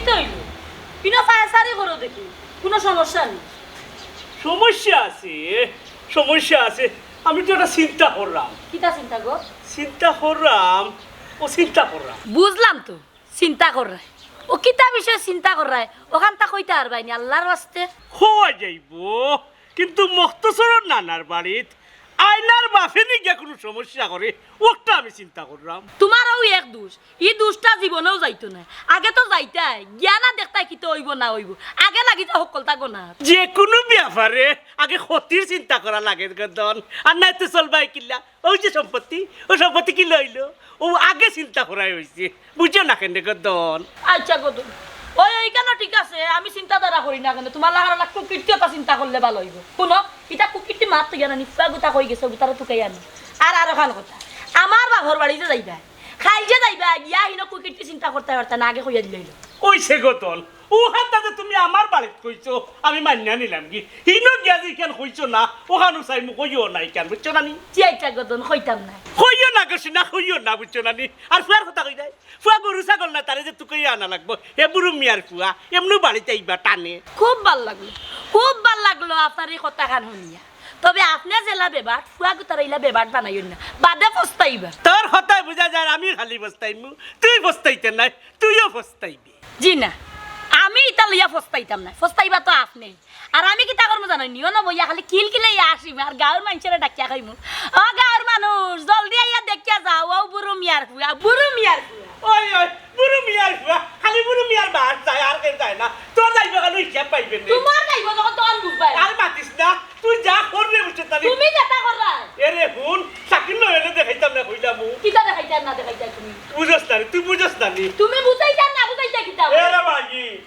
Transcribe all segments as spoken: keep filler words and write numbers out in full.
কিতা অইলো? ইনো ফায়াসারি করো দেখি, কুনু সমস্যা নি? সমস্যা আছে, সমস্যা আছে। আমি তো একটা চিন্তা কররাম। কিতা চিন্তা গো? চিন্তা কররাম, ও চিন্তা কররাম। বুঝলাম তো, চিন্তা কররায়। ও কিতা বিষয়ে চিন্তা কররায়? অখানতা কইতা পারবায়নি আল্লার ওয়াস্তে? কওয়া যাইবো, কিন্তু মখতসরর নানার বাড়িত আয়নার বাফে নি গিয়া কুনু সমস্যা করে, অটা আমি চিন্তা কররাম। তুমার অউ এক দুষ, ই দুষটা জীবনেও যাইতো নায়। আগে তো যাইতায়, গিয়া না দেখতায় কিতা অইবো না অইবো। আগে লাগি যাও হক্কলতা গনাত। যেকুনু ব্যাপারে আগে ক্ষতির চিন্তা করা লাগে গো দন, আর নায় তো চলবায় কিলা। অউ যে সম্পত্তি, অউ সম্পত্তি কিলা অইলো, অউ আগে চিন্তা করাই অইছে। বুঝো না কেনে গো দন? আইচ্ছা গো দন, অউ ইখানো ঠিক আছে, আমি চিন্তাধারা করি না কেনে, তুমার লাখান কুকীর্তি অতা চিন্তা করলে ভালা অইবো। হুনো, ইতা কুকীর্তি মাত তো গিয়া না, নিফা গুতা কই গেছে, গুতারে তুকাই আনি। আর আরোখান কথা, আমার বাফর বাড়ি যে যাইবায়, কাইল যে যাইবায়, গিয়া হিনো কুকীর্তি চিন্তা করতায় পারতায় না, আগে কইয়া দিলে অইলো। অইছে গো দন, অউ কথা যে তুমি আমার বাড়িত কইছো, আমি মানিয়া নিলাম গি। হিনো গিয়া যে ইখান কইছো না, অখানউ চাইমু কইও না ইখান, বুঝছো না নি? জি আইচ্ছা গো দন, কইতাম নায়। কইও না গো সোনা, কইও না, বুঝছো না নি? আর ফুয়ার কথা কইরায়, ফুয়া গরু ছাগল না, তারে যে তুকাইয়া আনা লাগবো। হে বুরু মিয়ার ফুয়া, এমনেউ বাড়িত আইবা টানে। খুব ভালা লাগলো, খুব ভালা লাগলো আপনার ই কথাখান হুনিয়া। তবে আপনে যেলা বেবাট, ফুয়া গুতারে ইলা বেবাট বানাইন না, বাদে পস্তাইবা। তোর কথায় বুঝা যার আমি খালি পস্তাইমু, তুই পস্তাইতে নায়, তুইও পস্তাইবি। জি না, আমি ইতা লইয়া পস্তাইতাম নায়, পস্তাইবা তো আপনে। আর আমি কিতা করমু জানইন নি? অনো বইয়া খালি কিলকিলাইয়া আসিমু আর গাউর মানষরে ডাকিয়া কইমু, "ও গাউর মানুষ, জলদি আইয়া দেখিয়া যাও, অউ বুরু মিয়ার ফুয়া, বুরু মিয়ার ফুয়া।" ওই, ওই, বুরু মিয়ার ফুয়া, খালি বুরু মিয়ার বাড়িত যায়, আর কেউ যায় না। তোর যাইবো কেনে হিসাব পাইবে নে। তুমার যাইবো যখন তখন বুঝবায়। আর মাতিস না, তুই যা কররে বুঝছস না নি? তুমি যেতা কররায়। এরে হুন, সাকিব নয়নে দেখাইতাম না কইলাম। কিতা দেখাইতায় না দেখাইতায় তুমি? বুঝছস না নি, তুই বুঝছস না নি? তুমি বুঝাইতায় না বুঝাইতায় কিতা? এরে ভাই,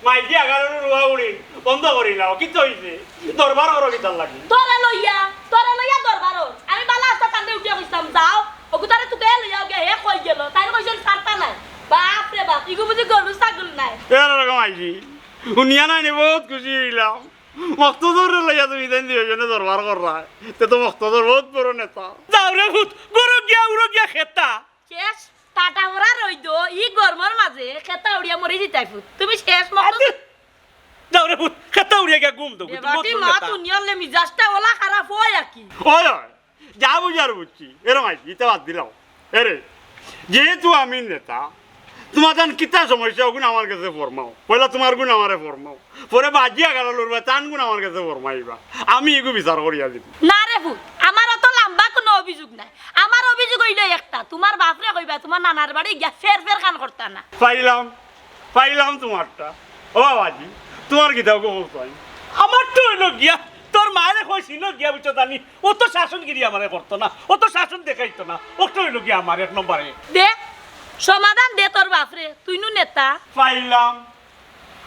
মাইজি আগারর হুয়া হুড়ি বন্ধ করিলাও, কিতা অইছে? দরবার করো কিতার লাগি? তোরে লইয়া, তোরে লইয়া দরবার অর। আমি ভালা আস্তা কান্দে উঠিয়া কইছলাম, "যাও, অগুতারে তুকাইয়া লইয়া অউগি, হে কই গেল?" তাইন কইছইন, "পারতা নায়।" বাপ রে বাপ, ইগু বুঝি গরু ছাগল নায়। এরকম আইছি, হুনিয়া নায় নি, বউত খুশি অইলাম। মখতসররে লইয়া তুমি তাইন দুইজনে দরবার কররায়, তে তো মখতসর বউত বড় নেতা। যাও রে ফুত, গরু গিয়া উড়ো গিয়া খেতা। শেষ। টাটা ভরা রইদো, ই গরমর মাঝে খেতা উড়িয়া মরি যিতায় ফুত। তুমি শেষ মতো আরে, যাও রে ফুত, খেতা উড়িয়া গিয়া ঘুম দেও, তুমি বেবাটি মত মা বললে তা। দুনিয়ার লে মিজাজটা ওলা খারাপ অয় আর কি। ওই, ওই, যা বুঝার বুঝছি, এরম আইছি, ইতা বাদ দিলাও। এরে, যেহেতু আমি নেতা, তুমার তান কিতা সমস্যা, অগুন আমার গেছে ফরমাও। পয়লা তুমার গুন আমারে ফরমাও, পরে বাজি আগারর হুয়া তান গুন আমার গেছে ফরমাইবা। আমি ইগু বিচার করিয়া দিমু। না রে ফুত, আমার অত লাম্বা কুনু অভিযোগ নাই। আমার অভিযোগ অইলো একটা, তুমার বাফরে কইবা তুমার নানার বাড়ি গিয়া ফের ফের খান করতা না। পাইলাম, পাইলাম তুমারটা। ও বাবাজি, তুমার কিতা গো কও চাই? আমার তো অইলো গিয়া, তোর মায়েরে কইছিল গিয়া, বুঝছো জানি, অত শাসনগিরি আমারে করতো না, অত শাসন দেখাইতো না, অত অইলো গিয়া আমার এক নম্বরে। দে, সমাধান দে তোর বাফরে, তুই নু নেতা। পাইলাম,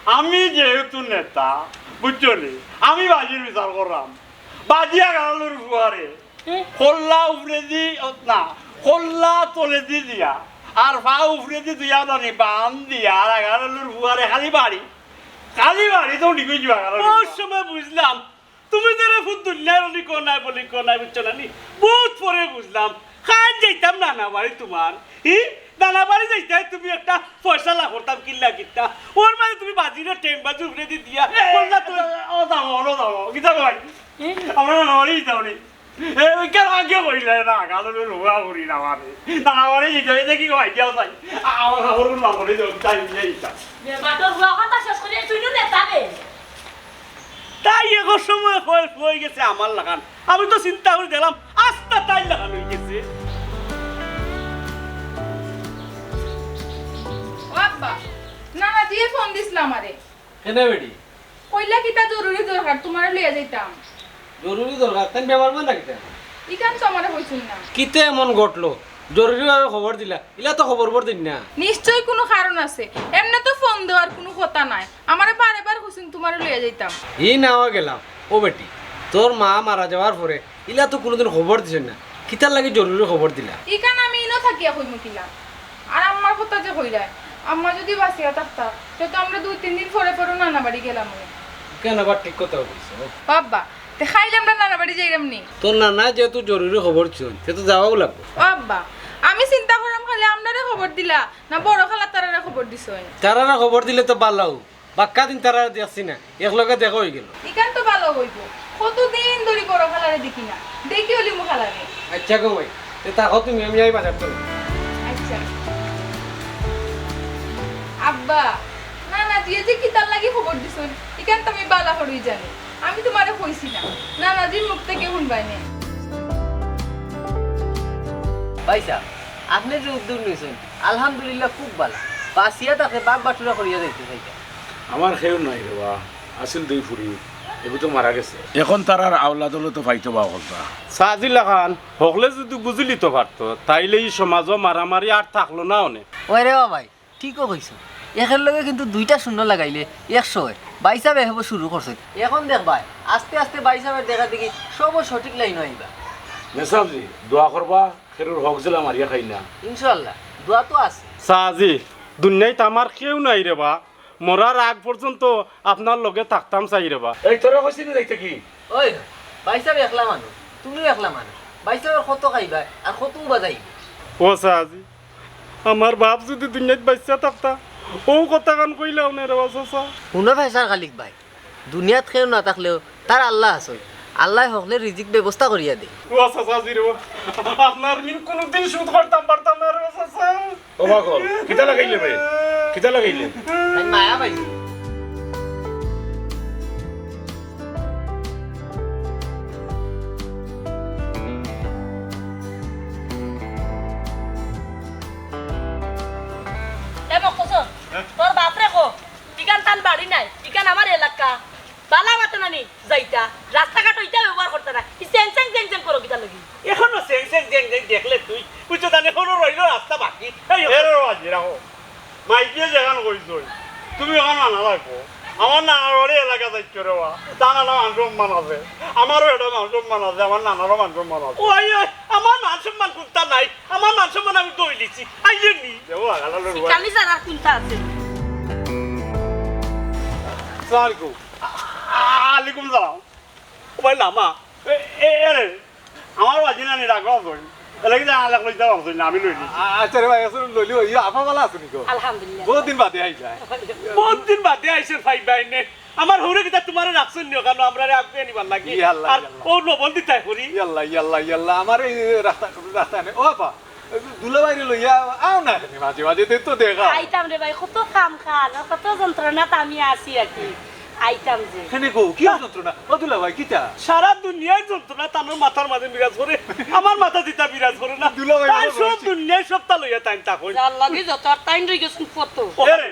আমি যেহেতু নেতা, বুঝছো নি, আমি বাজির বিচার কররাম। বাজি আগারর ফুয়ারে, কল্লা উপরেদি, না, কল্লা তলেদি দিয়া, আর ফা উপরেদি দিয়া জানি বান দিয়া, আর আগারর ফুয়ারে খালি বাড়ি, খালি বাড়ি তো উঠি কই যাবা আগারর ওই ফুয়া। সময় বুঝলাম, তুমি যে রে ফুত দুনিয়ার অলি কো নাই বলি কো নাই, বুঝছো না নি? বউত পরে বুঝলাম। কাইল যাইতাম নানা বাড়ি তুমার, ই? নানা বাড়ি যাইতায় তুমি একটা ফয়সালা করতাম কিল্লা কিতা। অর মাঝে তুমি বাজিরে ঠেং বাজি উপরেদি দিয়া, এ, কল্লা তো এ, ও দাও, ও দাও, কিতা কই? এ? আমরা নানা বাড়ি যাইতাম নি। এ, ওই কেন আগে কইলে না, গালো লো রোগা করি না মানে। নানা বাড়ি যাইতাম, এটা কি কই? যাও তাই। আ-, আমার খবর কোন নাম করে যাও, তাই নিয়ে যাইতাম। বেটা তো রোগা কথা শেষ করে তুই নু নেতা রে। তাই এগো সময় অই, অই গেছে আমার লাখান। আমি তো চিন্তা করি দেখলাম, আস্তা তাইর লাখান অই গেছে। ও আব্বা, নানা জিয়ে ফোন দিছলা আমারে। কেনে বেটি? কইলা কিতা জরুরি দরকার, তুমারে লইয়া যাইতাম। জরুরি দরকার? তাইন বেমার অইন না কিতা? ইখান তো আমারে কইছইন না। কিতা এমন ঘটলো? জরুরি ভাবে খবর দিলা, ইলা তো খবর বর দিন না। নিশ্চয় কুনু কারণ আছে, এমনে তো ফোন দেওয়ার কুনু কথা নাই। আমারে বারে বার কইছইন তুমারে লইয়া যাইতাম। ই নাওয়া গেলাম। ও বেটি, তোর মা মারা যাওয়ার পরে ইলা তো কুনুদিন খবর দিছইন না, কিতার লাগি জরুরি খবর দিলা? ইখান আমি ইনো থাকিয়া কইমু কিলা? আর আম্মার কথা যে কইরায়, আম্মা যুদি বাঁচিয়া থাকতা, তে তো আমরা দুই তিন দিন পরে পরে নানা বাড়ি গেলাম অনে। কেনে আবার ঠিক কথা কইছো? ও আব্বা, তে কাইল আমরা নানা বাড়ি যাইরাম নি? তোর নানায় যেহেতু জরুরি খবর দিছইন, তে তো যাওয়াউ লাগবো। ও আব্বা, আমি চিন্তা কররাম তে আমরারে খবর দিলা না বড় খালা তারারে খবর দিছইন? তারারে খবর দিলে তো ভালা অউ। বাক্কা দিন তারারে দেখছি না, একলগে দেখা অইগেলো। ইখান তো ভালা অইবো, কতদিন ধরি বড় খালারে দেখি না, দেখি অলিমু খালারে। আইচ্ছা গো মাই, তে থাকো তুমি, আমি যাই বাজার থাকি। আইচ্ছা। আব্বা, নানাজিয়ে যে কিতার লাগি খবর দিছইন, ইখান তো আমি ভালা করি জানি। আমি তুমারে কইছি না, নানাজির মুখ থাকি হুনবায় নে। ভাইসাব, আপনে যে উদ্যোগ নিছইন, আলহামদুলিল্লাহ, খুব ভালা। বাচিয়া থাকতে ভাগ বাটুরা করিয়া যাইতা চাইতা। আমার কেউ নাই রে বা, আছিল দুই ফুড়ি, এগু তো মারা গেছে। অখন তারার আওলাদ অইলে তো পাইতো বা অকলতা। সাজিলা খান, হকলে যুদি বুঝিলিতো পারতো, তাইলে ই সমাজো মারামারি আর থাকলো না অনে। ওই রে বা ভাই, ঠিকউ কইছো। একের লগে কিন্তু দুইটা শূন্য লাগাইলে একশো অয়। ভাইসাবে হেবো শুরু করছইন। অখন দেখবায়, আস্তে আস্তে ভাইসাবের দেখা দেখি সবউ সঠিক লাইনো আইবা। মেসাবজি, দোয়া করবা, কেউর হক যেলা মারিয়া খাই না। ইনশাআল্লাহ, দোয়া তো আছে। সাজি, দুনিয়াত আমার কেউ নাই রে বা, মরার আগ পর্যন্ত আপনার লগে থাকতাম চাই রে বা। এই তোরে কইছি না যাইতে কি? ওই, ভাইসাব একলা মানুষ, তুমিও একলা মানুষ। ভাইসাবে কত খাইবা আর কতউ বাজাইবা। ও সাজি, আমার বাপ যুদি দুনিয়াত বাচিয়া থাকতা, অউ কথাখান কইলাও না রে বা চাচা। হুনো ফেশার খালিক ভাই, দুনিয়াত কেউ না থাকলেও তার আল্লাহ আছইন। আল্লায় হকলের রিজিক ব্যবস্থা করিয়া দেইন। ও চাচা জি রে বা, আপনার ঋণ কুনুদিন শোধ করতাম পারতাম না রে বা চাচা। ও পাগল, কিতা লাগাইলে বে? কিতা লাগাইলে? তাই মায়া পাইছি। এ মকতছর, হ্যাঁ? তোর বাপরে কো, ইখান তান বাড়ি নায়, ইখান আমার এলাকা। বালা মাতো নানি যাইতা, রাস্তাঘাট অইতা ব্যবহার করতা না। ই চেং চেং চেং চেং করো কিতার লাগি? অখনো চেং চেং চেং চেং দেখলে তুই, বুঝছো জানি, অখনো রইলো রাস্তা বাকি। এই এরে বাজি রাখো। মাইকে যেখান কইছই, তুমি অখান মানা লাগবো। আমার নানার বাড়ি এলাকা যাইছো রে বা, তার একটা মান সম্মান আছে, আমারও একটা মান সম্মান আছে, আমার নানারও মান সম্মান আছে। ওই, ওই, আমার মান সম্মান কুনতা নাই? আমার মান সম্মান আমি দই লিছি, আইলে নি। যাও, আগালা লড়ুয়া। সিকালি ছাড়া আর কুনতা আছে? আসসালামু আলাইকুম। আ-, আ-, আলাইকুম সালাম। ও ভাই, লামা। এ, এ, এ রে, আমার বাজি নানি রাখো আছইন। এলাকি যা আলাক লইতা পারছইন না, আমি লই নিছি। আ-, আচ্ছা রে ভাই, আসলে লইলি ভাই, ইয়া, আপা ভালা আছইন নি গো? আলহামদুলিল্লাহ। বহুত দিন বাদে আইলা। বহুত দিন বাদে আইছে ভাই, ভাই নে। আমার হউরে কিতা তুমারে রাখছইন নি অখানো, আমরারে আগুয়াই নিবার লাগি? ইয়া আল্লাহ, আর ইয়া আল্লাহ। ও লবণ দিতায় করি। ইয়া আল্লাহ, ইয়া আল্লাহ, ইয়া আল্লাহ, আমার এই রাস্তা, রাস্তা নেই। ও আপা, দুলাভাইরে লইয়া আও না এখানে মাঝে মাঝে, তে তো দেখা। আইতাম রে ভাই, কত কাম কাজ, কত যন্ত্রণাত আমি আছি আর কি। আইতাম যে। এখানে গো, কি যন্ত্রণা? ও দুলাভাই, কিতা? সারা দুনিয়ার যন্ত্রণা তান মাথার মাঝে বিরাজ করে, আমার মাথাত ইতা বিরাজ করে না। দুলাভাই, তাই আমার সব রসিক। দুনিয়ার সবতা লইয়া তাইন তা কই। যার লাগি যত আর তাইন রই গেছইন কত। এরে,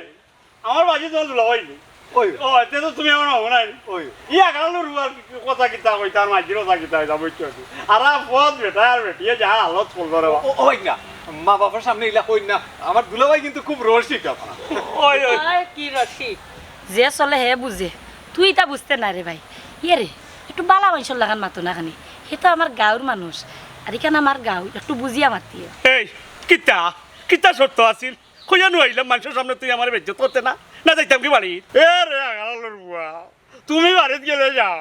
আমার বাজি তো দুলাভাই নি। ওই। ও, এতে তো তুমি আমার হবো নাই। ওই। ইয়া গালো রুয়ার কথা কিতা কইতা, আর মাঝির কথা কিতা কইতা, বুঝছো নি? আর আ পথ বেটা আর বেটিয়ে যা হালত করলো রে বা। ও, ও, ওই না, মা বাবার সামনে ইলা কই না। আমার দুলাভাই কিন্তু খুব রসিক আপা। ওই, ওই। আয় কি রসিক? যে চলে হে বুঝে, তুই ইতা বুঝতে না রে ভাই। ইয়ে রে, একটু বালা মানষর লাখান মাতো না খানি। হে তো আমার গাঁওর মানুষ, আর ইখান আমার গাঁও, একটু বুঝিয়া মাতিও। এই, কিতা? কিতা শর্ত আছিল? কইয়া নু আইলাম, মানষর সামনে তুই আমারে বেইজ্জত করতে না? না যাইতাম কি বাড়িত? এ রে, আগালালর বুয়া, তুমি বাড়িত গেলে যাও,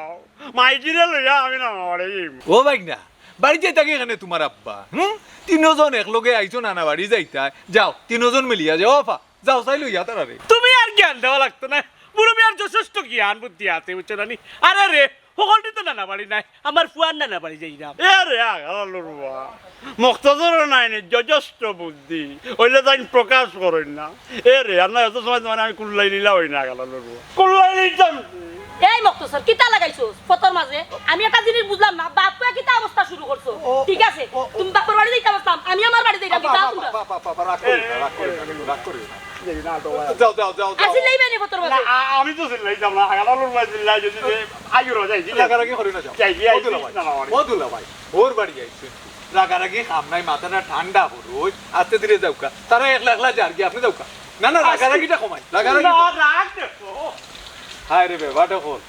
মাইজিরে লইয়া আমি নানা বাড়ি যাইমু। ও ভাইগনা, বাড়িত যাইতা কিখানে তুমার আব্বা? হুম? তিনোজন একলগে আইছো নানা বাড়ি যাইতায়, যাও, তিনোজন মিলিয়া যাও, আফা, যাও, চাই লইয়া তারারে। তুমি আর জ্ঞান দেওয়া লাগতো না, বুরু মিয়ার যথেষ্ট জ্ঞান বুদ্ধি আছে, বুঝছো না নি? আরে রে, হকলটি তো নানা বাড়ি নায়, আমার ফুয়ার নানা বাড়ি যাইরাম। এ রে, আগালালর বুয়া, মক্তজরও নাই নি, যথেষ্ট বুদ্ধি, অইলে তাইন প্রকাশ করইন না। এ রে, আর না, অত সময় তুমারে আমি কুল্লাই নিলা অই না, আগালালর বুয়া। কুল্লাই নিতাম। এই মক্তজর, কিতা লাগাইছস ফতর মাঝে? আমি একটা জিনিস বুঝলাম না, বাপ ফুয়া কিতা অবস্থা শুরু করছো? ও, ঠিক আছে, ও, ও। তুমি বাপর বাড়ি যাইতা বলতাম, আমি আমার বাড়ি যাইরাম, আপা, কিতা আপা, শুনবা? আপা, আপা, আপা, রাগ করিও না, রাগ করিও না, রাগ করিও না। যাও, যাও, যাও, যাও। আসিলাই বেনি ফতর মাঝে। না, আ-, আমি তো চিল্লাইতাম না, আগালালর বুয়া চিল্লাই যদি যে আইও রে, যাই, যাই। রাগারাগি করিও না, যাও। যাই, যাই, ও দুলাভাই, না, না, না। ও দুলাভাই, ওর বাড়ি আইছো। রাগারাগি কাম নাই, মাথাটা ঠান্ডা করো, ওই আস্তে ধীরে যাউক্কা। তারা একলা একলা যারগি, আপনে যাউক্কা। না, না, আস্তে। রাগারাগিটা কমাই, রাগারাগি না, কমাই। রাগ দেখো। হায় রে বেটা, কল।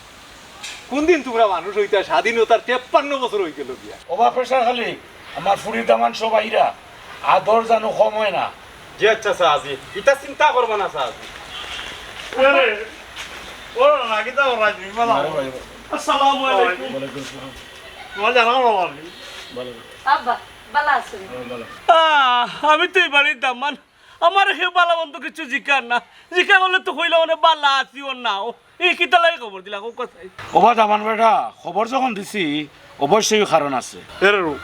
কুনদিন তুমরা মানুষ অইতা, স্বাধীনতার তেপ্পান্ন বছর অইগেলো গিয়া। ও বাপের সার খালি, আমার ফুড়ির দামান সব আইরা, আদর জানো কম অয় না। জি আচ্ছা, চাচি, ইতা চিন্তা করবা না, চাচি। আরে, ও না, কিতা ওরা, তুমি বলো। আরে ভাই, ভাই। আসসালামু আলাইকুম। ওয়ালাইকুম আসসালাম। তোমার জানা হলো আপনি? ভালো। আব্বা, ভালা আছইন? আহ, আমি তো ই বাড়ির দামান, আমারে কেউ ভালা মন্দ কিচ্ছু জিকার না। জিকা করলে তো কইলাম মানে ভালা আছি অর নাও। ই কিতার লাগি খবর দিলা, কউক্কা চাই? ওবা দামান বেটা, খবর যখন দিছি, অবশ্যই কারণ আছে। এরে রু,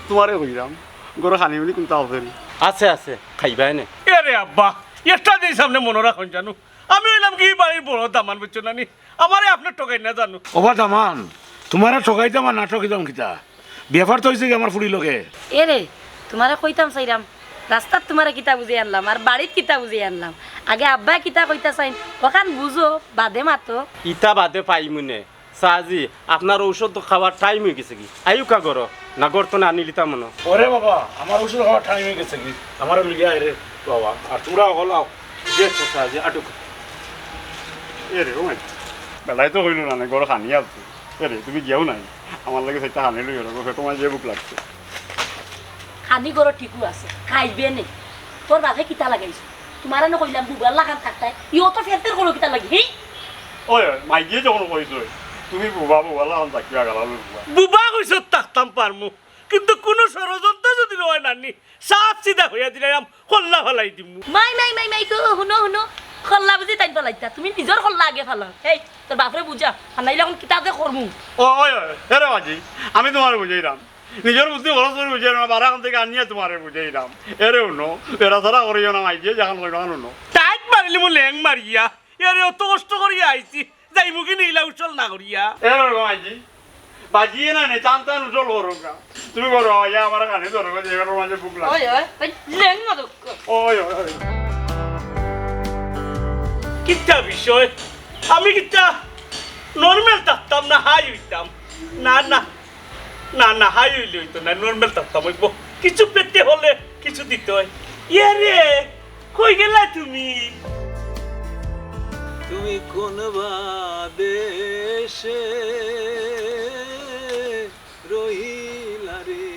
তুমারে কইরাম, ঘরো খানি-উনি কুন্তা আছে নি? আছে, আছে, খাইবায় নে। এরে আব্বা, একটা জিনিস আপনে মনো রাখইন জানু, আমি অইলাম কি ই বাড়ির বড় দামান, বুঝছো না নি? আমারে আপনে ঠগাইন না জানু। ওবা দামান, তুমারে ঠগাইতাম আর না ঠগাইতাম কিতা? ব্যাপার তো অইছে কি আমার ফুড়ির লগে। এরে, তুমারে কইতাম চাইরাম, রাস্তাত তুমারে কিতা বুঝাই আনলাম, আর বাড়িত কিতা বুঝাই আনলাম। আগে আব্বায় কিতা কইতা চাইন, অখান বুঝো, বাদে মাতো। ইতা বাদে পাইমু নে। চাচি, আপনার ঔষধ খাওয়ার টাইম অইগেছে গি? আইউক্কা ঘরো, না ঘর তনে আনিলিতাম অনো। ওরে বাবা, আমার ঔষধ খাওয়ার টাইম অইগেছে গি? আমারে লইয়া আয় রে বাবা, আর তুমরা অকল আও। জি আচ্ছা চাচি, আটুক। এরে, ও মাই, বেটায় তো কইলো না, না, ঘরো খানি আছে। এরে, তুমি গিয়াও নাই। আমার লাগি চাইরটা খানি লইও রে, পেটো মাঝে ভুক লাগছে। খানি ঘরো ঠিকউ আছে, খাইবে নে। তোর বাপে কিতা লাগাইছে? তুমারে না কইলাম বুবার লাখান থাকতায়, ইও তো ফেরফের করো কিতার লাগি, হি? ওই, ওই, মাইজিয়ে যখন কইছে, তুমি বুবা, বুবার লাখান থাকিও, গালালো বুবা। বুবা কইছত থাকতাম পারমু, কিন্তু কুনু ষড়যন্ত্র যুদি অয় নানি, সাফ সিধা কইয়া দিলাম, কল্লা ফালাই দিমু। মাই, মাই, মাই, মাই গো, হুনো, হুনো। কল্লা বুঝি তাইন ফালাইতা? তুমি নিজর কল্লা আগে ফালাও। এই, তোর বাপরে বুঝা, আর নাইলে অখন কিতা যে করমু। ও, ওই, ওই, এরে বাজি, আমি তুমারে বুঝাইরাম। নিজর বুদ্ধি খরচ করি বুঝাইরাম, বারা খান থাকি আনিয়া তুমারে বুঝাইরাম। এরে হুনো, এরা তারা করিও না, মাইজিয়ে যেখান কইবা হুনো। টাইট মারিলিমু লেং মারিয়া। এরে অত কষ্ট করিয়া আইছি, যাইমু কিনি ইলা উসল না করিয়া। এরে হুনো মাইজি, বাজিয়ে না নে, টান টান উসল করো না। তুমি করো, ইয়া আমার কানে ধরো, যে এটার মাঝে ভুক লাগে। ওই, ওই, ওই, লেং মারুক। ওই, ওই, ওই। কিতা বিষয়? আমি কিতা নরমাল থাকতাম না হাই অইতাম? না, না, না, না, হাই অইলে অইতো না, নরমাল থাকতাম অইবো। কিছু পেতে হলে কিছু দিতে হয়। ইয়ে রে, কই গেলা তুমি? তুমি কোন বা দেশে রহিলা রে?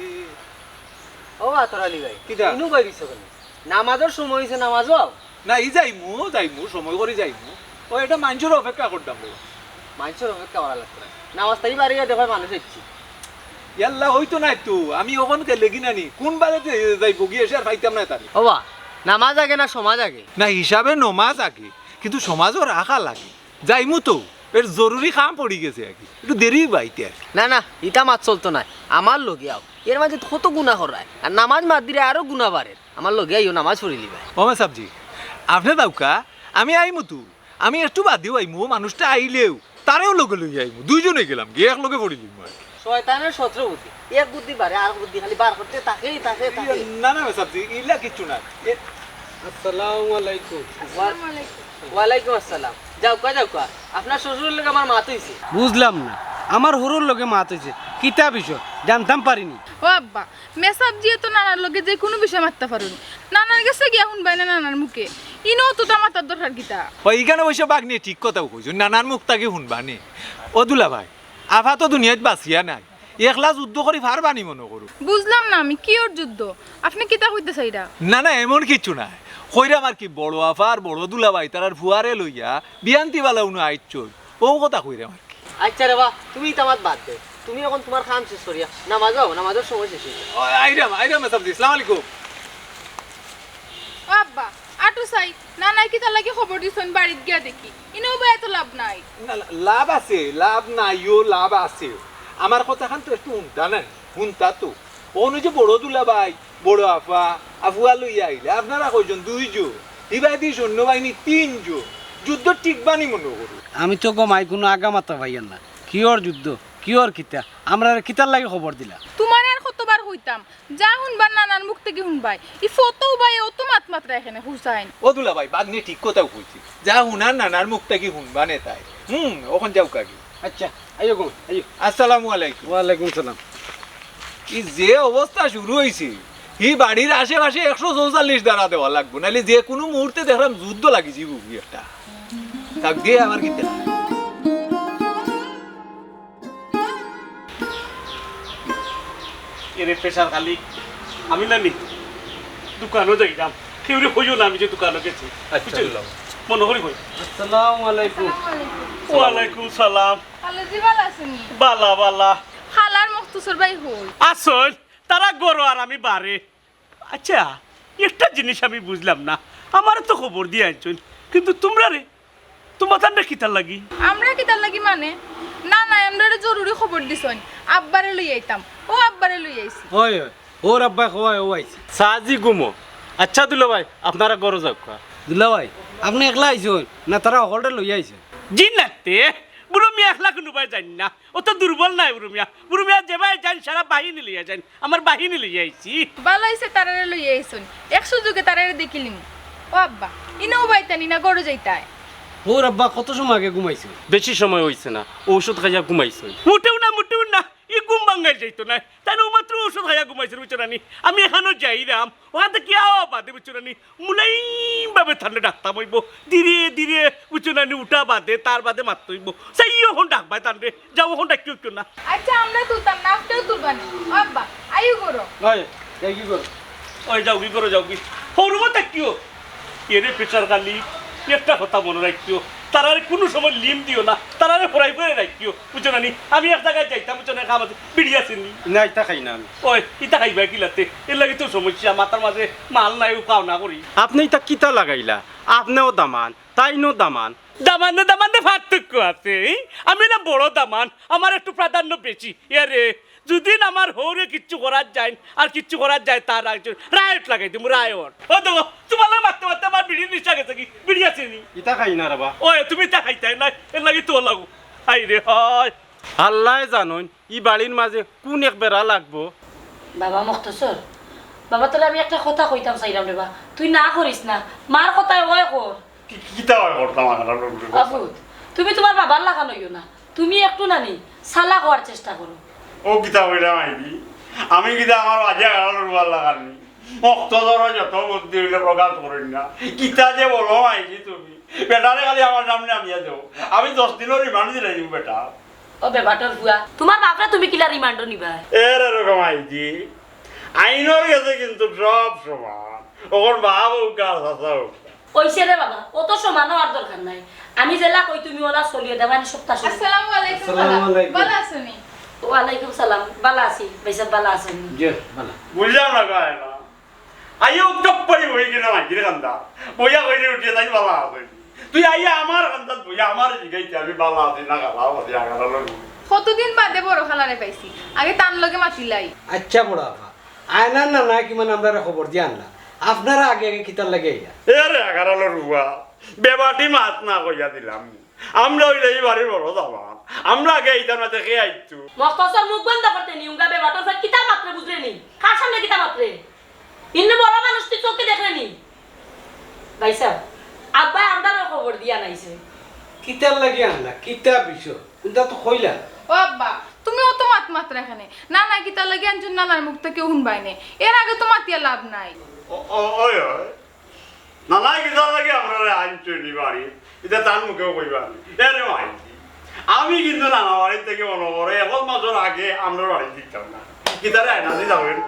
ও আতর আলী ভাই, কিতা? ইনু বাইরিছো কেনে? নামাজর সময় অইছে, নামাজো আও। না, ই যাইমু, যাইমু, সময় করি যাইমু। ও, এটা মাইনষর অপেক্ষা করতাম রে। মাইনষর অপেক্ষা করা লাগতো না। নামাজ তাই বাড়িয়ে দেখো মানুষ এসছি। ইয়াল্লা, অইতো নায় তো। আমি অখন গেলে কি নানি? কুন বাজে যাইবো গিয়ে এসে আর পাইতাম না তারে। ওবা, নামাজ আগে না সমাজ আগে? না, হিসাবে নমাজ আগে, কিন্তু সমাজও রাখা লাগে। যাইমু তো, এর জরুরি কাম পড়ি গেছে আর কি। একটু দেরি বাইতে আর কি। না, না, ইতা মাত চলতো নায়। আমার লগে আও। এর মাঝে কত গুনা করায়। আর নামাজ মাত দিলে আরো গুনা বাড়ের। আমার লগে আইও, নামাজ পড়িলিবায়। ও মেসাবজি, আপনে যাউক্কা, আমি আইমু তো। আমি একটু বাদেউ আইমু, ও মানুষটা আইলেউ, তারেও লগে লইয়া আইমু। দুইজনে গেলাম, গিয়া এক লগে পড়িলিমু আর কি। শয়তানের সতেরো বুদ্ধি, এক বুদ্ধি বাড়ে, আর বুদ্ধি খালি বার করতে থাকেই, থাকে, থাকে। না, না, মেসাবজি, ইলা কিচ্ছু না। এ- আসসালামু আলাইকুম। ওয়া-, ওয়ালাইকুম আসসালাম। যাউক্কা, যাউক্কা। আপনার শ্বশুরর লগে আমার মাত অইছে। বুঝলাম না, আমার হউরর লগে মাত অইছে, কিতা বিষয়? জানতাম পারিনি। ও আব্বা, মেসাবজিয়ে তো নানার লগে যে কুনু বিষয় মাততা পারইন। নানার গেছে গিয়া হুনবায় না নানার মুখে। ইনো অততা মাতার দরকার কিতা? ও, ইখানো অবশ্য বাগনিয়ে ঠিক কথাউ কইছইন, নানার মুখ থাকি হুনবা নে। ও দুলাভাই, আফা তো দুনিয়াত বাঁচিয়া নাই, একলা যুদ্ধ করি পারবা নি মনো করো। বুঝলাম না আমি, কিওর যুদ্ধ? আপনে কিতা কইতা চাইরা? না, না, এমন কিচ্ছু নায়। কইরাম আর কি, বড় আফা আর বড় দুলাভাই তারার ফুয়ারে লইয়া বিয়ান্তি বালা উনো আইচ্ছইন, অউ কথা কইরাম আর কি। আচ্ছা রে বা, তুমি ইতা মাত বাদ দেও। তুমি অখন তুমার কাম শেষ করিয়া নামাজ যাও, নামাজর সময় শেষ অইছে। ও, আইরাম, আইরাম, মেসাবজি, আসসালামু আলাইকুম। ও আব্বা, আটো চাই, নানায় কিতার লাগি খবর দিছইন, বাড়িত গিয়া দেখি। ইনো বইয়া তো লাভ নাই। না, লা-, লাভ আছে, লাভ নাই, ও লাভ আছে। আমার কথাখান তো একটু হুনতা নায়, হুনতা তো। অনো যে বড় দুলাভাই, বড় আফা, আফুয়া লইয়া আইলা, আপনারা কয়জন? দুইজন। হিবায়দি সৈন্যবাহিনী তিনজন। যুদ্ধ টিকবা নি মনো করো। আমি তো গো মাই কুনু আগামাথা পাইয়ার না। কিওর যুদ্ধ, কিওর কিতা? আমরারে কিতার লাগি খবর দিলা? তুমারে আর কতবার কইতাম, যা হুনবার নানার মুখ থাকি হুনবায়। ই ফতউ ভাইয়ে অত মাত মাতরা কেনে, হুসাইন। ও দুলাভাই, বাগনিয়ে ঠিক কথাউ কইছে। যা হুনার নানার মুখ থাকি হুনবা নে তাই। হুম, অখন যাউক্কা গি। আচ্ছা, আইও গো, আইও। আসসালামু আলাইকুম। ওয়ালাইকুম সালাম। ই যে অবস্থা শুরু অইছে, ই বাড়ির আশেপাশে একশো চৌচল্লিশ ধারা দেওয়া লাগবো, নাইলে যে কুনু মুহূর্তে দেখরাম যুদ্ধ লাগি যাইবো গি একটা। থাক দিয়া আবার কিতা? এরে প্রেশার খালি, আমি না নি দোকানো যাইরাম, কেউরে কইও না আমি যে দোকানো গেছি। আচ্ছা, বুঝছো? মনো করি কই। আসসালামু আলাইকুম। ওয়ালাইকুম সালাম। খালাজি, ভালা আছইন নি? ভালা, ভালা। খালার মখতুসর ভাই কই? আছইন। তারা ঘরো আর আমি বারে। আচ্ছা, একটা জিনিস আমি বুঝলাম না, আমারে তো খবর দিয়া আনছইন, কিন্তু তুমরারে, তুমরা তানরে কিতার লাগি? আমরা কিতার লাগি মানে? না, না, আমরারে জরুরি খবর দিছইন, আব্বারে লই আইতাম। ও আব্বারে লই আইছি। ওই, ওই, ওর আব্বায় কওয়ায় ও আইছে। সাজি ঘুমো। আচ্ছা দুলাভাই, আপনারা ঘরো যাউক্কা। দুলাভাই, আপনে একলা আইছইন না তারা হকলরে লইয়া আইছইন? জি না তে, বুড়ো মিয়া একলা কুনুবায় যাইন না। অত দুর্বল নায় বুড়ো মিয়া। বুড়ো মিয়া যেবায় যাইন সারা বাহিনী লইয়া যাইন। আমার বাহিনী লইয়া আইছি। ভালা অইছে তারারে লইয়া আইছইন। এক সুযোগে তারারে দেখিলিমু। ও আব্বা, ইনো উবাইতানি না ঘরো যাইতায়? ওর আব্বা কত সময় আগে ঘুমাইছে? বেশি সময় অইছে না, ঔষধ খাইয়া ঘুমাইছে। মোটেও না, মোটেও না, ই ঘুম ভাঙ্গাইল যাইতো নায়। তাইন অউ মাত্র ঔষধ খাইয়া ঘুমাইছইন, বুঝছো না নি? আমি এখনো যাইরাম, অখান থাকি আওয়া বাদে, বুঝছো না নি? মুলাইম ভাবে তানরে ডাকতাম অইবো, ধীরে ধীরে, বুঝছো না নি? উঠা বাদে, তার বাদে মাততে অইবো। চাইও অখন ডাকবায় তানরে, যাও অখন ডাকিও কেউ না। আচ্ছা, আমরা তুলতাম না, আপনেও তুলবা না। ও আব্বা, আইও ঘরো। ওই, যাই কি করো? ওই যাওগি ঘরো, যাওগি। হউরুমো থাকিও। এরে পেশার খালি একটা কথা মনো রাখিও, তারারে কুনু সময় লিম দিও না, তারারে ফরাই করে রাখিও, বুঝছো না নি? আমি এক জাগাত যাইতাম, বুঝছো না, কাম আছে, বিড়ি আছে নি? না, ইতা খাই না আমি। ওই, ইতা খাইবা কিলাতে? এর লাগি তো সমস্যা, মাথার মাঝে মাল নাই, ও খাও না করি। আপনে ইতা কিতা লাগাইলা? আপনেও দামান, তাইনও দামান। দামানে দামানে পার্থক্য আছে, এই? আমি না বড় দামান, আমার একটু প্রাধান্য বেশি। এরে, যুদিন আমার হউরে কিচ্ছু করার যায়, আর কিচ্ছু করার যায়, তার একজন রায়ট লাগাই দিমু, রায়ট। ও দেখো, তুমার লগে মাততে মাততে আমার বিড়ির নিশা গেছে কি? বিড়ি আছে নি? ইতা খাই না রে বা। ওই, তুমি ইতা খাইতায় না, এর লাগি তো লাগো। হায় রে হায়। আল্লায় জানইন, ই বাড়ির মাঝে কুন এক বেড়া লাগবো। বাবা মখতসর, বাবা, তোরে আমি একটা কথা কইতাম চাইরাম রে বা, তুই না করিস না, মার কথায় অয় কর। কি, কিতা অয় করতাম আর আর ওগুলো? বাবু, তুমি তুমার বাবার লাখান অইও না, তুমি একটু নানি চালাক অওয়ার চেষ্টা করো। ও কিতা কইলাম আইবি? আমি কিতা আমার বাজে আড়াল উড়বার লাগানি? মখতসর যত বুদ্ধি অইলে প্রকাশ করইন না। কিতা যে বলো আইছি তুমি। বেটারে খালি আমার সামনে আনিয়া দেও। আমি দশ দিনর রিমান্ড দিলাই দিমু বেটা। ও বেবাটর ফুয়া, তুমার বাপরে তুমি কিলা রিমান্ডো নিবা? এর এরকম আইছি। আইনর গেছে কিন্তু সব সমান। অখন বাপ অউক আর চাচা অউক। অইছে রে বাবা, অত সমান অওয়ার দরকার নাই। আমি যেলা কই তুমি অলা চলিও দেবানি সপ্তাহ শুরু। আসসালামু আলাইকুম। আসসালামু আলাইকুম। ভালা আছো নি? ওয়ালাইকুম সালাম, ভালা আছি। ভাইসাব ভালা আছইন? জি, ভালা। বুঝলাম না গায় না। আইও চুপ করি বই কিনা মাইকির কান্দা। বইয়া কইরে উঠিয়া তাই ভালা আছে। তুই আইয়া আমার কান্দাত বইয়া আমার জিগাইতে আমি ভালা আছি না খারাপ আছি আগালা লড়ু। কতদিন বাদে বড় খালারে পাইছি। আগে তান লগে মাতিলাই। আচ্ছা বড় আফা, আয়নার নানা কিমান আমরারে খবর দিয়া আনলা। আপনারা আগে আগে কিতার লাগি আইলা? এ রে আগালা লড়ুয়া, বেবাটি মাত না কইয়া দিলাম। আমরা অইলে ই বাড়ির বড় দামান। আমরা আগে আইতাম না তে কে আইতো? মখতসর মুখ বন্ধ করতে নি, উঙ্গা বেবাটর ফুয়া কিতা মাতরে বুঝরে নি? কার সামনে কিতা মাতরে? ইন্নু বড় মানুষ তুই চোখে দেখরে নি? ভাইসাব, আব্বায় আমরারে খবর দিয়া আনাইছে। কিতার লাগি আনলা? কিতা বিষয়? ইতা তো কইলা। ও আব্বা, তুমি অত মাত মাতরায় কেনে? নানায় কিতার লাগি আনছইন নানার মুখ থাকি হুনবায় নে। এর আগে তো মাতিয়া লাভ নাই। ও, ও, ওই, ওই। নানায় কিতার লাগি আমরারে আনছইন নি বাড়ি, ইতা তান মুখেও কইবা নি। এরে মাই, আমি কিন্তু নানা বাড়ির থাকি মনো করো, এক মাসর আগে আমরার বাড়ি দিতাম না। কিতারে আয়না দি যাবেন?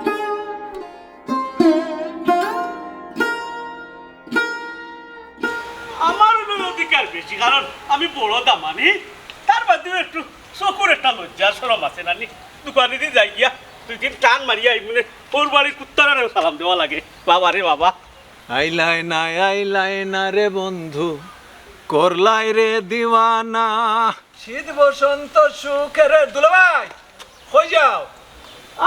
আমার উপরে অধিকার বেশি, কারণ আমি বড় দামানি। তার বাদেও একটু চকুর একটা লজ্জা শরম আছে না নি? দোকানেদি যাই গিয়া দুই দিন টান মারিয়া আইমুনে, হউর বাড়ির কুত্তারারেও সালাম দেওয়া লাগে। বাবা রে বাবা। আইলায় না, আইলায় না রে বন্ধু, করলায় রে দিওয়ানা। শীত বসন্ত সুখের দুলাভাই, কই যাও?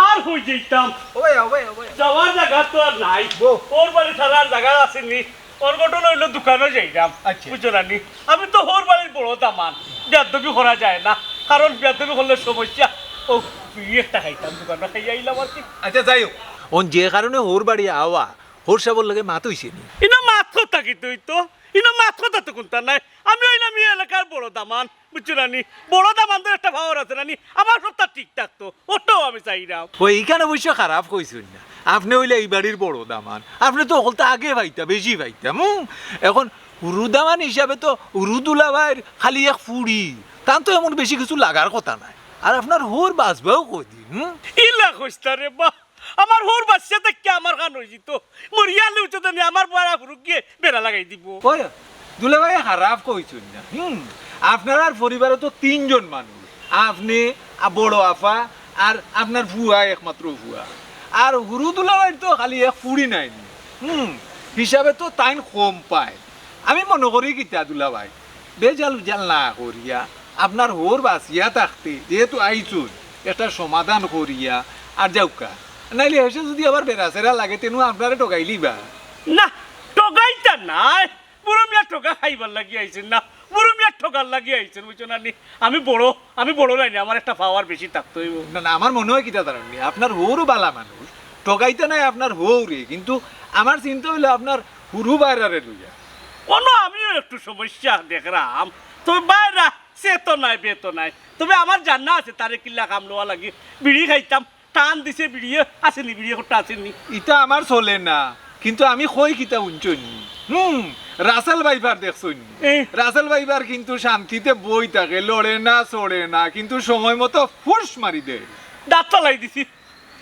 আর কই যাইতাম? ও ভাই, ও ভাই, ও ভাই। যাওয়ার জাগা তো আর নাই। বউ। হউর বাড়ি ছাড়া আর জাগা আছে নি। অর ঘটনা অইলো দোকানো যাইরাম। আচ্ছা। বুঝছো না নি? আমি তো হউর বাড়ির বড় দামান। বেয়াদবি করা যায় না। কারণ বেয়াদবি করলে সমস্যা। ও, বিড়ি একটা খাইতাম, দোকানো খাইয়া আইলাম আর কি। আচ্ছা, যাই হোক। অন যে কারণে হউর বাড়ি আওয়া, হউর সাবর লগে মাত অইছে নি? ইনো মাত কথা কিতা অইতো? ইনো মাত কথা তো কুন্তা নাই। আমি অইলাম ই এলাকার বড় দামান। বুঝছো না নি? বড় দামানর একটা power আছে না নি? আমার সবটা ঠিক থাকতো, অটাও আমি চাইরাম। ওই, ইখান অবশ্য খারাপ কইছইন না। আপনে অইলা ই বাড়ির বড় দামান। আপনে তো হকলতা আগে পাইতা, বেশি পাইতা। হুম? এখন হুরু দামান হিসাবে তো হুরু দুলাভাইর খালি এক ফুড়ি। তান তো এমন বেশি কিছু লাগার কথা নায়। আর আপনার হউর বাচবাও কয়দিন, হুম? ইলা কইছ না রে বা। আমার হউর বাচ্চা থাকি আমার খান অইযিতো। মরিয়ালে উঠে দেনি আমার বড়া ফুরুক গিয়ে বেড়া লাগাই দিবো। ওই, দুলাভাই খারাপ কইছইন না। হুম, আপনারার পরিবারো তো তিনজন মানুষ। আপনে, আ, বড় আফা, আর আপনার ফুয়া, একমাত্র ফুয়া। আর হুরু দুলাভাইর তো খালি এক ফুড়ি নাইনি। হুম, হিসাবে তো তাইন কম পায়। আমি মনো করি কিতা দুলাভাই, বেজাল উজাল না করিয়া আপনার হউর বাঁচিয়া থাকতে যেহেতু আইছইন, একটা সমাধান করিয়া আর যাউক্কা। নাইলে হেষে যুদি আবার বেড়াছেড়া লাগে, তেনু আপনারে ঠগাইলিবা। না, ঠগাইতা নায়। বুরু মিয়া ঠগা খাইবার লাগি আইছইন না, বুরু মিয়া ঠগার লাগি আইছইন, বুঝছো না নি? আমি বড়, আমি বড় নাইনি, আমার একটা power বেশি থাকতো অইবো। না, না, আমার মনো অয় কিতা জানইন নি, আপনার হউরও বালা মানুষ, ঠগাইতা নায় আপনার হউরে, কিন্তু আমার চিন্তা অইলো আপনার হুরু বাইরারে লইয়া। অনো আমিও একটু সমস্যা দেখরাম, তবে বাইরা সে তো নাই, বে তো নাই, তবে আমার জানা আছে তারে কিলা কাম লওয়া লাগি, বিড়ি খাইতাম, টান দিছে বিড়িয়ে, আছেনি বিড়িয়ে করতে আছেনি। ইতা আমার চলে না, কিন্তু আমি কই কিতা হুনছইন নি? হুম, রাসেল ভাইপার দেখছইন নি? এ। রাসেল ভাইপার কিন্তু শান্তিতে বই থাকে, লড়ে না, চড়ে না, কিন্তু সময় মতো ফুস মারি দেয়। দাঁত ফালাই দিছি।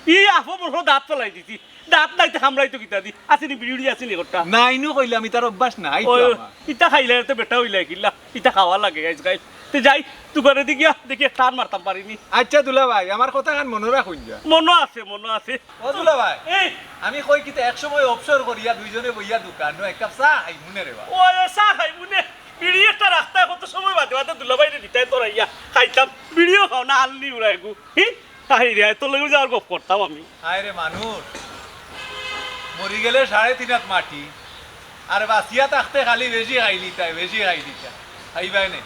ই আফো বড় দাঁত ফালাই দিছি। দাঁত নাই তো কামড়াইতো কিতা দি? আছেনি বিড়ি উড়ি আছেনি করতে? নাইনু কইলাম, ইতার অভ্যাস নাই তো ওই, আমার। ইতা খাইলে তো বেটা অইলে কিলা? ইতা খাওয়া লাগে আইজ কাইল। তে যাই, দোকানেদি গিয়া দেখি এক টান মারতাম পারিনি। আচ্ছা দুলাভাই, আমার কথাখান মনো রাখইন যা। মনো আছে, মনো আছে। ও দুলাভাই, এই। আমি কই কিতা এক সময় অবসর করিয়া দুইজনে বইয়া দোকানো এক কাপ চা খাইমুনে রে বা। ও, এ চা খাইমুনে। বিড়ি একটা রাখতায় কত সময় বাদে বাদে দুলাভাইরে দিতায় তোরাইয়া। খাইতাম। বিড়িও খাও না, আলনি উড়াইগু। হি? আই রে, আই তোর লগে যাওয়ার গপ করতাম আমি। হায় রে মানুষ, মরি গেলে সাড়ে তিন হাত মাটি, আর বাঁচিয়া থাকতে খালি বেশি খাইলিতায়, বেশি খাইলিতায়। খাইবায় নে।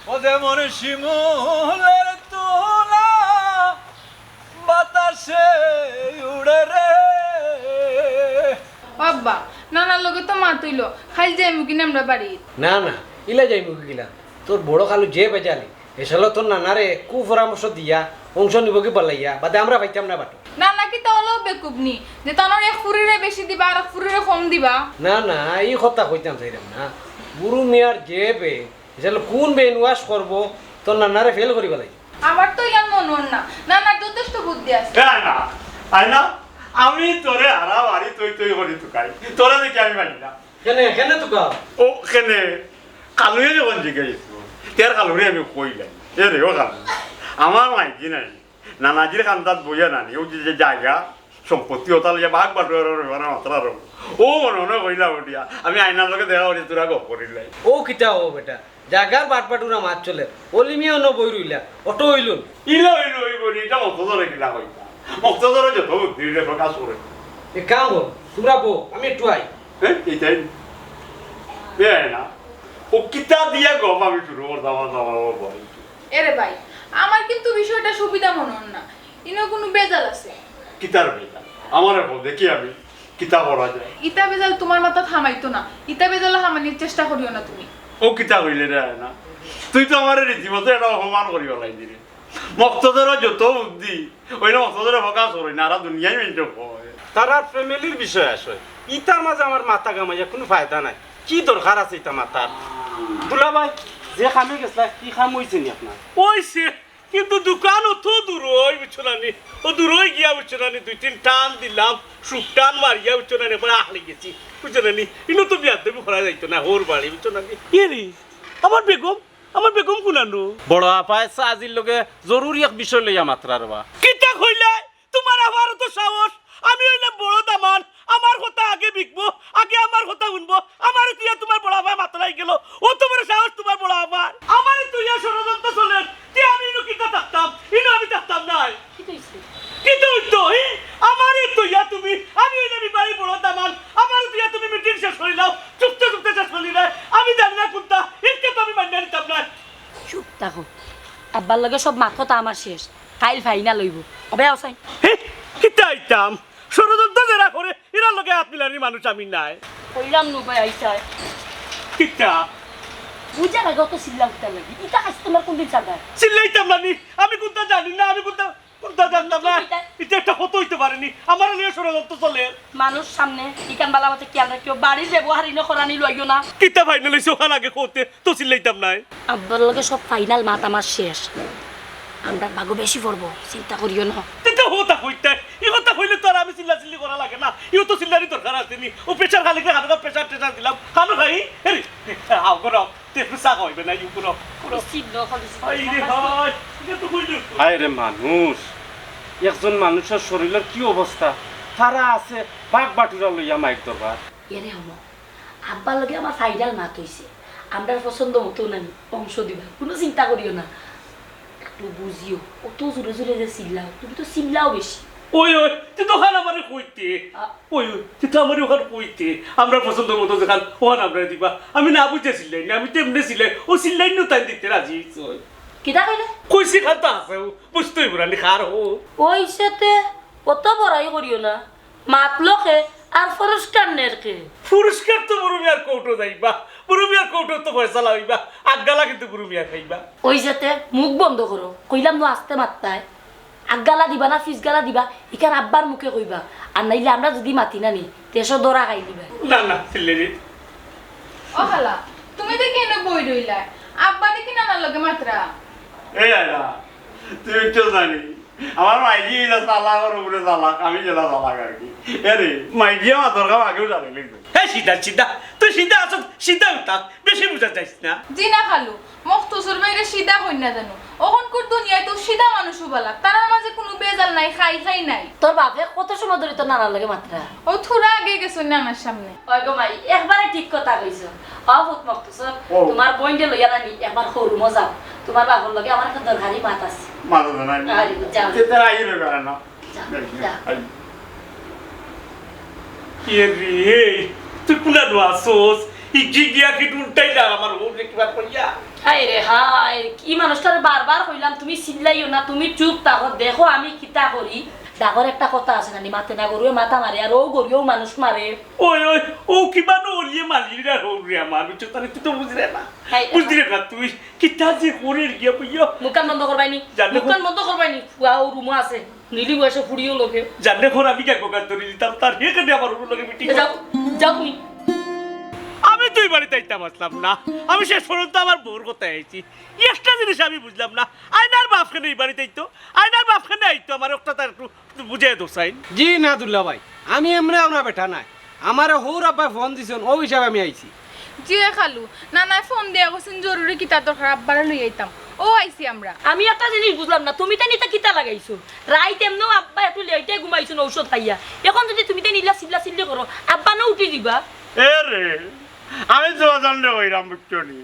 ও যেমন শিমুলের তুলা বাতাসে উড়ে রে। ও আব্বা, নানার লগে তো মাত অইলো, কাইল যাইমু কিনে আমরা বাড়ি। না, না, ইলা যাইমু কিলা? তোর বড় খালু যে বেজালি, এসালো তোর নানারে কুপরামর্শ দিয়া অংশ নিবো কি পালাইয়া, বাদে আমরা পাইতাম না বাটু। নানা কিতা অলাউ বেকুব নি, যে তানর এক ফুরিরে বেশি দিবা আর এক ফুরিরে কম দিবা? না, না, ই কথা কইতাম চাইরাম না। বুরু মিয়ার যে বে, এসালো কুন brain wash করবো, তোর নানারে fail করি পালাই। আমার তো ইলান মনো অর না। নানার যথেষ্ট বুদ্ধি আছে। এ আয়না, আয়না, আমি তোরে হারা বাড়ি তৈ তৈ করি তুকাই। তোরে দেখি আমি মানি না। কেনে, কেনে তুকাও? ও, কেনে? কালুয়ে যখন জিজ্ঞাসা করলো, তে আর কালুরে আমি কইলাই, "এ রে, ও কালু, আমার মাইজি নাই। নানাজির কান্দাত বইয়া নানি, ও যে, যে জাগা, সম্পত্তি ওটা লইয়া ভাগ বাটোয়ারা রইবার মাত্রা রব।" ও মনে মনে কইলা উঠিয়া, "আমি আয়নার লগে দেখা করি, তোরা গপ করিলাই।" ও কিতা ও বেটা? জাগার বাটবাটুরা মাত চলে। অলি মিয়া অনো বই রইলা, অটো অইলো নি? ইলা অইলো, অইবো নি, ইটা মক্তদরে কিলা কইতা? মক্তদরে যত বুদ্ধি অইলে প্রকাশ করে। এক কাম কর, তুমরা বও, আমি একটু আই। হ্যাঁ, ইটাই। এ না, ও কিতা দিয়া গপ আমি শুরু করতাম, আমার বাবা বাবা। এরে ভাই, আমার কিন্তু বিষয়টা সুবিধা মনে অর না। ইনো কুনু বেজাল আছে? কিতার বেজাল? আমারে কও, দেখি আমি। কিতা করা যায়? ইতা বেজাল তুমার মাথাত হামাইতো না, ইতা বেজাল হামানির চেষ্টা করিও না তুমি। ও কিতা কইলে রে আয়না? তুই তো আমারে রীতিমতো একটা অপমান করি ফালাই দিলে। মক্তদরর যত বুদ্ধি, অইলে মক্তদরে ফোকাস করই না, আর দুনিয়ায় মেনটেন হয়। তারার ফ্যামিলির বিষয় আসয়, ইতার মাঝে আমার মাথা ঘামাইয়া কুনু ফায়দা নাই। কি দরকার আছে ইতা মাতার? দুলাভাই, যে কামে গেছলা, কি কাম অইছে নি আপনার? অইছে। কিন্তু দোকান অত দূর অই, বুঝছো না নি? ও দূর অই গিয়া, বুঝছো না নি? দুই তিন টান দিলাম, সুখ টান মারিয়া, বুঝছো না নি? একবার আহলে গেছি, বুঝছো না নি? ইনো তো বিয়াদবি করা যাইতো না, হউর বাড়ি, বুঝছো না নি? এ রে, আমার বেগম, আমার বেগম কুনানো? বড় আফায় সাজির লগে জরুরি এক বিষয় লইয়া মাতরা রে বা। কিতা কইলে? তুমার আবার অত সাহস? আমি অইলাম বড় দামান, আমার কথা আগে বিকবো, আগে আমার কথা হুনবো। আমারে তুইয়া তুমার বড় আফায় মাতলাই গেল, অত বড় সাহস তুমার বড় আফার। আমারে তুইয়া ষড়যন্ত্র চলের, তে আমি ইনো কিতা থাকতাম? ইনো আমি থাকতাম নায়। কিতা অইছে? কিতা অইতো? ই? আমারে তুইয়া তুমি, আমি অইলাম ই বাড়ির বড় দামান, আমারে তুইয়া তুমি মিটিং শেষ করিলাও, চুপতে চুপতে শেষ করিলাও। আমি জানি না কুনতা, ইনকে তো আমি মানিয়া নিতাম নায়। চুপ থাকো। আব্বার লগে সব মাত-কথা আমার শেষ। কাইল ফাইনাল অইবো। অবে আও চাই। হে, কিতা আইতাম? ষড়যন্ত্র যেরা করে, এরার লগে আত মিলানির মানুষ আমি নায়। কইলাম নু ভাই, আইসায়। কিতা? বুঝা লাগে অত চিল্লা উঠতে লাগে। ইতা কাজ তুমার কুনদিন চালায়? চিল্লাইতাম না নি? আমি কুনতা জানি না, আমি কুনতা, কুনতা জানতাম না। কিতা? ইতা একটা কথা অইতে পারে নি। আমারে লইয়া ষড়যন্ত্র চলের। মানুষ সামনে ইখান বালা মতো খিয়াল রাখিও, বাড়ির ব্যবহার ইনো করানি লইও না। কিতা ফাইনাল অইছে অখান আগে কওতে তো চিল্লাইতাম নায়। আব্বার লগে সব ফাইনাল মাত আমার শেষ। আমরার ভাগো বেশি পড়বো, চিন্তা করিও না। তে তো কথা কইতায়, ই কথা কইলে তো আর আমি চিল্লাচিল্লি করা লাগে না। ইও তো চিল্লানি দরকার আছে নি। ও প্রেশার খালি করে হালকা প্রেশার টেশার দিলাম। খানো খাই, হেরি, আও করো। তে একটু চা খাওয়াইবে না, ইউ করো, করো। চিল্লো খালি। হায় রে হায়, ইটা তো কইলে। হায় রে মানুষ, একজন মানুষর শরীলর কি অবস্থা, তারা আছে বাঘ বাটুরা লইয়া মাইর দরবার। এরে হমো, আব্বার লগে আমার ফাইনাল মাত অইছে। আমরার পছন্দ মতো নানি অংশ দিবা, কুনু চিন্তা করিও না। একটু বুঝিও, অত জোরে জোরে যে চিল্লাও, তুমি তো চিল্লাও বেশি। ওই, ওই, তুই তো খান আমারে কইতে। আ- ওই, ওই, তুই তো আমারে ওখান কইতে। আমরার পছন্দ মতো যেখান, ওখান আমরারে দিবা। আমি না বুঝে চিল্লাই না, আমি তেমনে চিল্লাই। ও চিল্লাই নু তাই দিতে রাজি অইছে। কিতা কইলে? কইছি খান তো আছে, ও বুঝতেই বুড়ানি খার হো। ওই সাথে অত বড়াই করিও না। মাতলো কে আর পুরস্কার নের কে? পুরস্কার তো বুরু মিয়ার কোর্টো যাইবা, বুরু মিয়ার কোর্টো তো ফয়সালা অইবা, আগালা কিন্তু বুরু মিয়া খাইবা। ওই যাতে মুখ বন্ধ করো, কইলাম নু আস্তে মাত্তায়। আগালা দিবা না ফিসগালা দিবা, ইখান আব্বার মুখে কইবা, আর নাইলে আমরা যুদি মাতি না নি, দেশো ধরা খাই দিবা। না, না, চিল্লে রে। ও খালা, তুমি দেখি এনে বই রইলা, আব্বা দেখি নানার লগে মাতরা। এই আয়রা, তুই তো জানি, আমার মাইজি ইলা চালাক, ওর উপরে চালাক, আমি যেলা চালাক আর কি। এরে, মাইজিয়ে মাতর কাম আগেউ জানিলি তো। হে সিধা, সিধা, তুই সিধা আছস, সিধা উঠা, বেশি বুঝা যাইস না। জি না খালু, মখতসর ভাইরে সিধা কইন না জানো। অখনকুর দুনিয়াত তো সিধা মানুষও বালা, তারার মাঝে কুনু বেজাল নাই, খাই খাই নাই। তোর বাপে কত সময় ধরি তোর নানার লগে মাতরা? ও থুড়া আগে গেছইন নানার সামনে। ওই গো মাই, একবারে ঠিক কথা কইছো। ও পুত মখতসর, ও। তোমার বইনরে লইয়া নানি একবার হউ রুমো যাও। তোমার বাপর লগে আমার একটা দরকারি মাত আছে। মাত আছে না? আরে, যাও। তে তারা আইয়ে রইবে না। যাও, যাও। আই। এ রে, তুই কুলানো আছস? ই গিগিয়া কি উল্টাইলা আমার হউরে কিবা কইয়া? হায় রে হায়, কি মানুষটারে বারবার কইলাম, তুমি চিল্লাইও না, তুমি চুপ থাকো, দেখো আমি কিতা করি। ডাকর একটা কথা আছে নানি, মাতে না গরুয়ে মাথা মারে, আর ও গরুয়েও মানুষ মারে। ওই, ওই, ও কিবা নু ওলিয়ে মালিরা হউরে আমার, বুঝছো? তাহলে তুই তো বুঝরে না। হায়, বুঝরে না তুই, কিতা যে করে গিয়া বইয়া। মুখখান বন্ধ করবাই নি, জানো? মুখখান বন্ধ করবাই নি, ফুয়া ও রুমো আছে। নীলি বয়সে ফুড়িও লগে। জানলে খোর আমি কে কোকার ধরে দিতাম, তার হে কেনে আমার ওর লগে মিটিং যাও, করতো? যাও তুমি। আমি তো ই বাড়িত আইতাম আছলাম না, আমি শেষ পর্যন্ত আমার বউর কথায় আইছি। একটা জিনিস আমি বুঝলাম না, আয়নার বাপ কেনে ই বাড়িত আইতো, আয়নার বাপ কেনে আইতো, আমার একটা তার একটু বুঝাই দোসাইন। জি না দুল্লা ভাই, আমি এমনে আপনার বেটা নাই, আমারে হউর আব্বায় ফোন দিছইন, অউ হিসাবে আমি আইছি। জি এ খালু, নানায় ফোন দিয়া কইছইন জরুরি কিতা দরকার, আব্বারে লই আইতাম। অউ আইছি আমরা। আমি একটা জিনিস বুঝলাম না, তুমি তাইন ইতা কিতা লাগাইছো? রাইত এমনেও আব্বা একটু লেটে ঘুমাইছইন ঔষধ খাইয়া। অখন যুদি তুমি তাইন ইলা চিল্লা চিল্লি করো, আব্বা নু উঠি দিবা। এ রে, আমি তো আজান রে কইরাম, বুঝছো নি?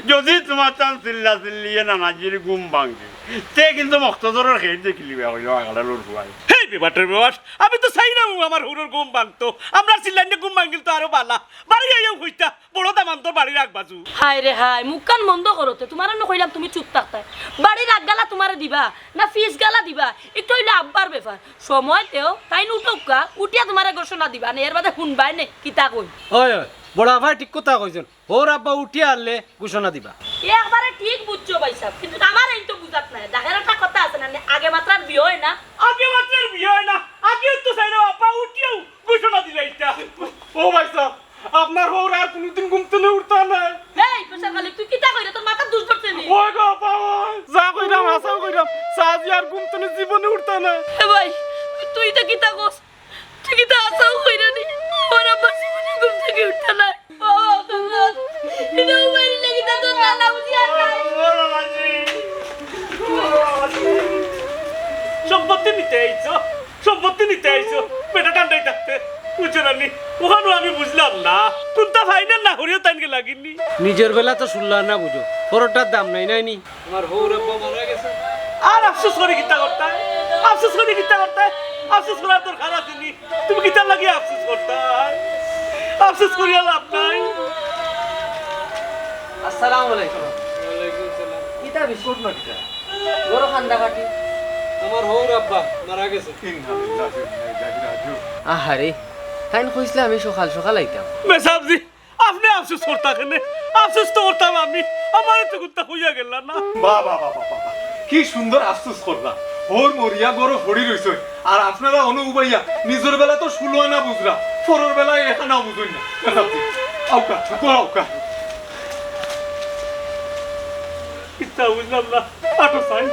যুদি তোমার তান চিল্লা চিল্লিয়ে নানাজির ঘুম ভাঙ্গে, তে কিন্তু মখতসরর খেইত দেখিলিবা কইলো আগাড়ালর ফুয়ায়। হেই বেবাটের বেবাট, আমি তো চাইরাম আমার হউরর ঘুম ভাঙতো। আমরার চিল্লাইনে ঘুম ভাঙিল তো আরো বালা। বাড়ি আইয়াউ কইতা, বড় দামান্দর বাড়ির আগ বাজু। হায় রে হায়, মুখখান বন্ধ করো তে। তোমারে নু কইলাম তুমি চুপ থাকতায়। বাড়ির আগ গালা তোমারে দিবা, না ফিস গালা দিবা? ইটা অইলো আব্বার ব্যাপার। সময় দেও, তাইন উঠউক্কা, উঠিয়া তোমারে ঘোষণা দিবা, নে এর বাদে হুনবায় নে, কিতা কই। ওই, ওই, বড় আব্বায় ঠিক কথা কইছইন। হউর আব্বা উঠিয়া আরলে ঘোষণা দিবা। একবারে ঠিক বুঝছো ভাইসাব, কিন্তু আমার এইন তো বুঝাত নায়। ডাকের একটা কথা আছে না, আগে মাত্রার বিয়া অয় না। আগে মাত্রার বিয়া অয় না, আগে তো চাইরাম আব্বা উঠিয়াউ ঘোষণা দিলাইতা। ও ভাইসাব, আপনার হউর আর কুনুদিন ঘুম তনে উঠতা নায়। এই, পেশার মালিক, তুই কিতা কইরে? তোর মাথাত দুষ ধরছে নি? ওই গো আব্বা, ওই। যা কইরাম, হাছাউ কইরাম। সাজি আর ঘুম তনে জীবনে উঠতা নায়। এ ভাই, তুই ইতা কিতা কস? তুই কিতা হাছাউ কইরে নি? আমার আব্বা জীবনে ঘুম থাকি উঠতা নায়। ও আল্লাহ, ইনো বাইরে লাগি তো তোর নানা বুঝি আর নাই। সম্পত্তি নিতে আইছো, সম্পত্তি নিতে আইছো, বেটা ঠান্ডায় থাকতে, বুঝছো না নি? অখানউ আমি বুঝলাম না, কুন্তা ফাইনাল না করিও তাইন গেলাগি নি। নিজর বেলা তো ষুল্ল আনা বুঝো, পররটার দাম নাই, নাই নি? আমার হউর আব্বা মারা গেছে। আর আফসোস করি কিতা করতায়? আফসোস করি কিতা করতায়? আফসোস করার দরকার আছে নি? তুমি কিতার লাগি আফসোস করতায়? আফসোস করিয়া লাভ নাই। আসসালামু আলাইকুম। ওয়ালাইকুম সালাম। কিতা বিস্কুট না কিতা? বড় কান্দা কাটি। আমার হউর আব্বা মারা গেছে। ইন্না লিল্লাহি ওয়া ইন্না ইলাইহি রাজিউন। আহারে, তাইন কইছলা আমি সকাল সকাল আইতাম। মেসাবজি, আপনে আফসোস করতা কেনে? আফসোস তো করতাম আমি, আমারে তো কুন্তা কইয়া গেলা না। বাহ, বাহ, বাহ, বাহ, বাহ, বাহ। কি সুন্দর আফসোস করলা। হউর মরিয়া ঘরো পড়ি রইছইন। আর আপনারা অনো উবাইয়া নিজর বেলা তো ষুল্ল আনা বুঝরা, পরর বেলা এক আনাও বুঝইন না। আউক্কা, ঘরো আউক্কা। কিতা বুঝলাম না। আটো চাই।